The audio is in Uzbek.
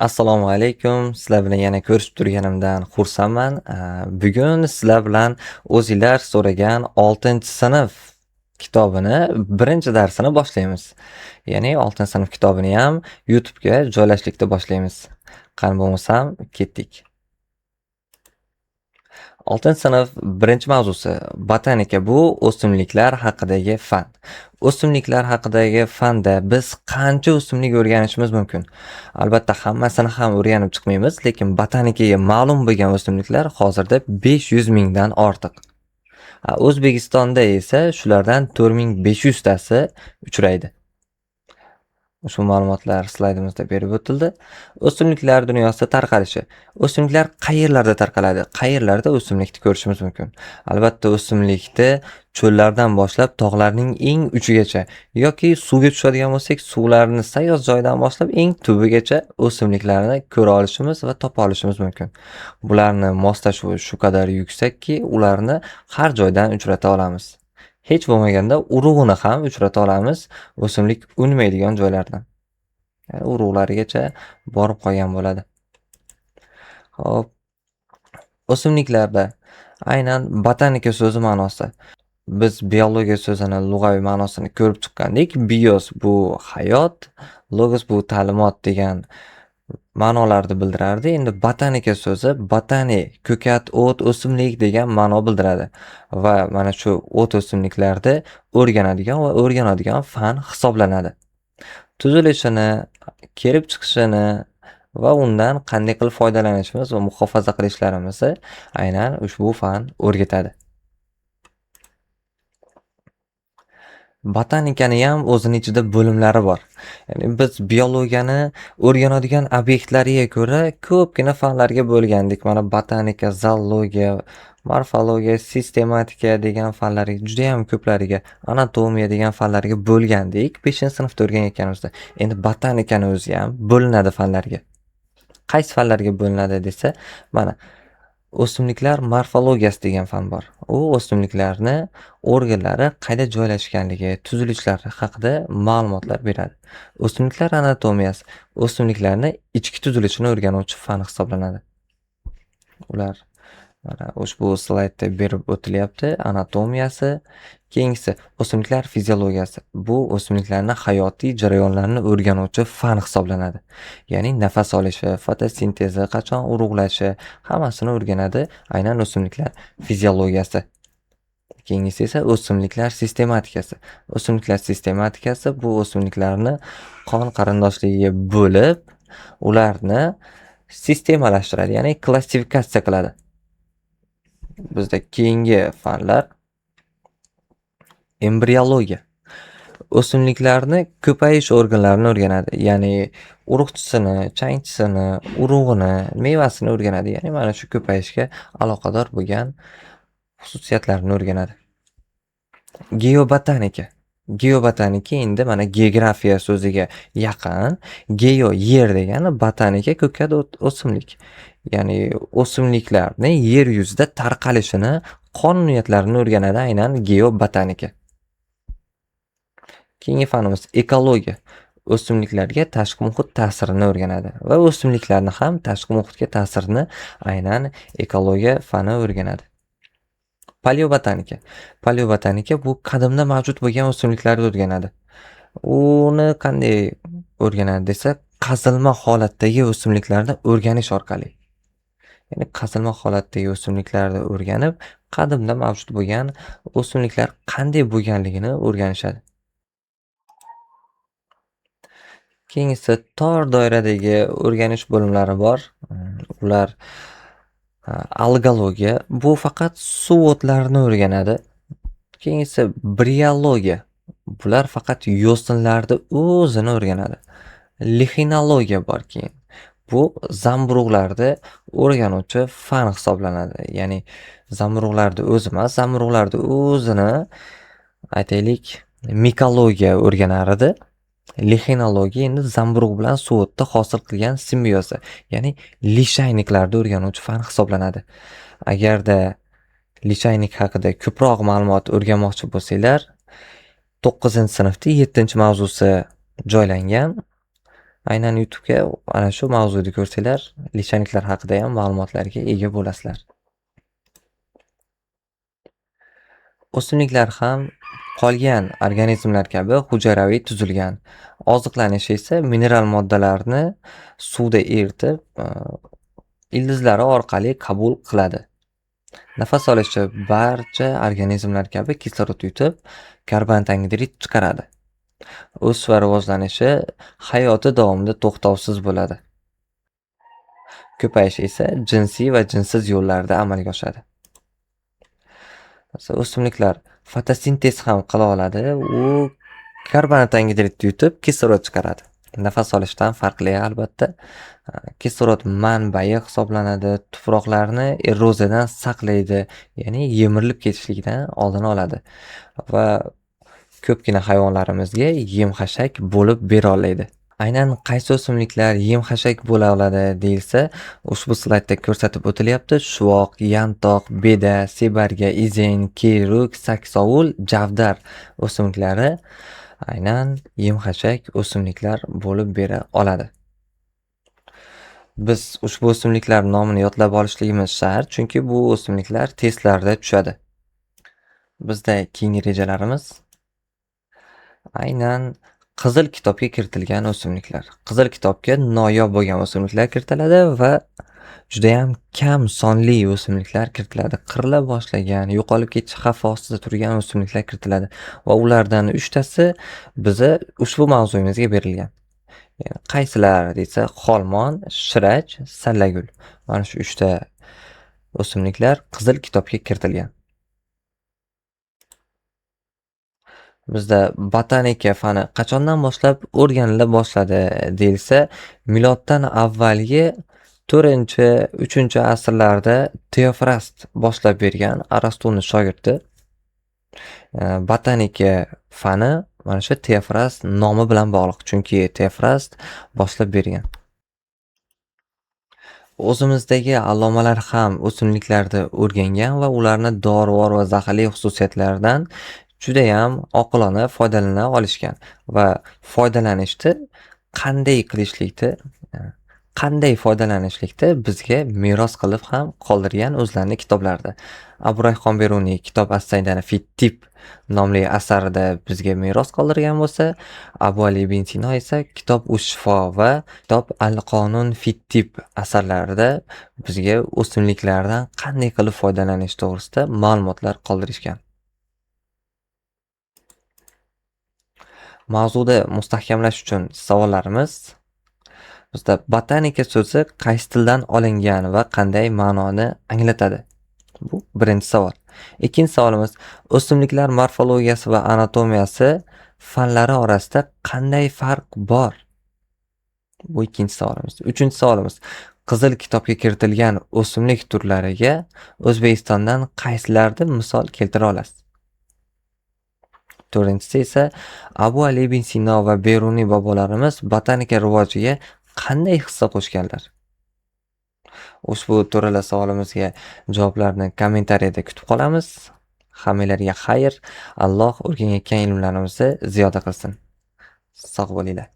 Assalomu alaykum. Sizlar bilan yana ko'rishib turganimdan xursandman. Bugun sizlar bilan o'zinglar so'ragan 6-sinf kitobini birinchi darsini boshlaymiz. Ya'ni 6-sinf kitobini ham YouTube'ga joylashlikda boshlaymiz. Qani bo'lmasam ketdik. 6-sinf birinchi mavzusi botanika, bu o'simliklar haqidagi fan. O'simliklar haqidagi fanda biz qancha o'simlik o'rganishimiz mumkin? Albatta hammasini ham o'rganib chiqmaymiz, lekin botanikaga ma'lum bo'lgan o'simliklar hozirda 500 mingdan ortiq. O'zbekistonda esa shulardan 4500 tasi uchraydi. Ushbu ma'lumotlar slaydimizda berib o'tildi. O'simliklar dunyosida tarqalishi. O'simliklar qayerlarda tarqaladi? Qayerlarda o'simlikni ko'rishimiz mumkin? Albatta o'simlikni cho'llardan boshlab tog'larning eng uchigacha yoki suvga tushadigan bo'lsak, suvlarni sayoz joyidan boshlab eng tubigacha o'simliklarni ko'ra olishimiz va topa olishimiz mumkin. Bularni moslashuvi shu qadar yuksakki, ularni har joydan uchrata olamiz. Hech bo'lmaganda urug'ini ham uchrata olamiz o'simlik unmaydigan joylardan. Ya'ni urug'larigacha borib qolgan bo'ladi. Xo'p. O'simliklarda aynan botanika so'zi ma'nosi. Biz biologiya so'zini lug'aviy ma'nosini ko'rib chiqqandik. Bios bu hayot, logos bu ta'limot degan ma'nolarni bildirardi. Endi botanika so'zi botani ko'kat, o't, o'simlik degan ma'no bildiradi va mana shu o't o'simliklarni o'rganadigan va o'rganadigan fan hisoblanadi. Tuzilishini, kelib chiqishini va undan qanday qilib foydalanishimiz va muhofaza qilishlarimizni aynan ushbu fan o'rgatadi. Botanikani ham o'zini ichida bo'limlari bor. Ya'ni biz biologiyani o'rganadigan obyektlariga ko'ra ko'pgina fanlarga bo'lgandik. Mana botanika, zoologiya, morfologiya, sistematika degan fanlarga juda ham ko'plariga, anatomiya degan fanlarga bo'lgandik 5-sinfda o'rganayotganimizda. Endi botanikani o'zi ham bo'linadi fanlarga. Qaysi fanlarga bo'linadi desa, mana o'simliklar morfologiyasi degan fan bor. U o'simliklarni organlari qayda joylashganligi, tuzilishlari haqida ma'lumotlar beradi. O'simliklar anatomiyasi o'simliklarni ichki tuzilishini o'rganuvchi fan hisoblanadi. Ular mana ushbu slaydda berib o'tilyapti anatomiyasi. Keyingisi o'simliklar fiziologiyasi. Bu o'simliklarni hayotiy jarayonlarini o'rganuvchi fan hisoblanadi. Ya'ni nafas olishi, fotosintezi, qachon urug'lashi hammasini o'rganadi aynan o'simliklar fiziologiyasi. Keyingisi esa o'simliklar sistematikasi. O'simliklar sistematikasi bu o'simliklarni qon qarindoshligiga bo'lib, ularni sistemalashtiradi, ya'ni klassifikatsiya qiladi. Bizda keyingi fanlar embriologiya. O'simliklarni ko'payish organlarini o'rganadi. Ya'ni urug'chisini, changchisini, urug'ini, mevasini o'rganadi. Ya'ni mana shu ko'payishga aloqador bo'lgan xususiyatlarini o'rganadi. Geobotanika. Geobotanika endi mana geografiya so'ziga yaqin. Geo yer degani, botanika ko'kat o'simlik. Ya'ni o'simliklarni yer yuzida tarqalishini, qonuniyatlarini o'rganadi aynan geobotanika. Keyingi fanimiz ekologiya. O'simliklarga tashqi muhit ta'sirini o'rganadi va o'simliklarni ham tashqi muhitga ta'sirini aynan ekologiya fani o'rganadi. Paleobotanika. Paleobotanika bu qadimda mavjud bo'lgan o'simliklarni o'rganadi. Uni qanday o'rganadi desa, qazilma holatdagi o'simliklarni o'rganish orqali. Ya'ni qazilma holatdagi o'simliklarni o'rganib, qadimda mavjud bo'lgan o'simliklar qanday bo'lganligini o'rganishadi. Keyingisi tor doiradagi o'rganish bo'limlari bor. Ular algologiya, bu faqat suv o'tlarini o'rganadi. Keyingisi briologiya, bular faqat yo'sinlarni o'zini o'rganadi. Lixinologiya bor keyin. Bu zamburug'larni o'rganuvchi fan hisoblanadi. Ya'ni zamburug'larni o'zi emas, zamburug'larni o'zini aytaylik mikologiya o'rganar edi. Lixinologiya endi zamburug' bilan suv o'tda hosil qilgan simbiozi, ya'ni lishayniklarni o'rganuvchi fan hisoblanadi. Agarda lishaynik haqida ko'proq ma'lumot o'rganmoqchi bo'lsanglar, 9-sinfda 7-mavzusi joylangan. Aynan YouTube'ga ana shu mavzuni ko'rsanglar, lishayniklar haqida ham ma'lumotlarga ega bo'lasizlar. O'simliklar ham qolgan organizmlar kabi hujayraviy tuzilgan. Oziqlanishi esa mineral moddalarni suvda eritib, ildizlari orqali qabul qiladi. Nafas olishi barcha organizmlar kabi kislorod yutib, karbon angidrid chiqaradi. O'sish va rivojlanishi hayoti davomida to'xtovsiz bo'ladi. Ko'payishi esa jinsiy va jinsiz yo'llarda amalga oshadi. Masalan, o'simliklar fotosintez ham qila oladi. U karbonat angidridni yutib, kislorod chiqaradi. Nafas olishdan farqli albatta. Kislorod manbai hisoblanadi, tuproqlarni eroziyadan saqlaydi, ya'ni yemirilib ketishligidan oldini oladi va ko'pgina hayvonlarimizga yem-xashak bo'lib bera oladi. Aynan qaysi o'simliklar yem-xashak bo'la oladi deyilsa, ushbu slaydda ko'rsatib o'tilyapti. Shuvoq, yantoq, beda, sebarga, izen, keruk, saksovul, javdar o'simliklari aynan yem-xashak o'simliklar bo'lib bera oladi. Biz ushbu o'simliklar nomini yodlab olishligimiz shart, chunki bu o'simliklar testlarda tushadi. Bizda keyingi rejalarimiz aynan qizil kitobga kiritilgan o'simliklar. Qizil kitobga noyob bo'lgan o'simliklar kiritiladi va juda ham kam sonli o'simliklar kiritiladi. Qirila boshlagan, yo'qolib ketish xavfi ostida turgan o'simliklar kiritiladi va ulardan 3 tasi biza ushbu mavzuyimizga berilgan. Ya'ni qaysilar desa, xolmon, shirach, sallagul. Mana shu 3 ta o'simliklar qizil kitobga kiritilgan. Bizda botanika fani qachondan boshlab o'rganila boshladi deyilsa, miloddan avvalgi 4-3 asrlarda Teofrast boshlab bergan, Arastoni shogirdi. Botanika fani mana shu Teofrast nomi bilan bog'liq, chunki Teofrast boshlab bergan. O'zimizdagi allomalar ham o'simliklarni o'rgangan va ularni dorivor va zaharli xususiyatlaridan judayam oqilona foydalana olishgan va foydalanishni qanday qilishlikni, qanday foydalanishlikni bizga meros qilib ham qoldirgan o'zlarining kitoblarida. Abu Rayhon Beruniy Kitob as-Saydani fi Tib nomli asarida bizga meros qoldirgan bo'lsa, Abu Ali ibn Sino esa Kitob ush-Shifo va Kitob al-Qonun fi Tib asarlarida bizga o'simliklardan qanday qilib foydalanish to'g'risida ma'lumotlar qoldirishgan. Mavzuda mustahkamlash uchun savollarimiz: bizda botanika so'zi qaysi tildan olingan va qanday ma'noni anglatadi? Bu birinchi savol. Ikkinchi savolimiz: o'simliklar morfologiyasi va anatomiyasi fanlari orasida qanday farq bor? Bu ikkinchi savolimiz. Uchinchi savolimiz: qizil kitobga kiritilgan o'simlik turlariga O'zbekistondan qaysilarni misol keltira olasiz? To'rtinchisi esa Abu Ali ibn Sino va Beruniy bobolarimiz botanika rivojiga qanday hissa qo'shganlar? Ushbu to'rala savolimizga javoblarni kommentariyada kutib qolamiz. Hammanglarga xayr. Alloh o'rganayotgan ilmlarimizni ziyoda qilsin. Sog' bo'linglar.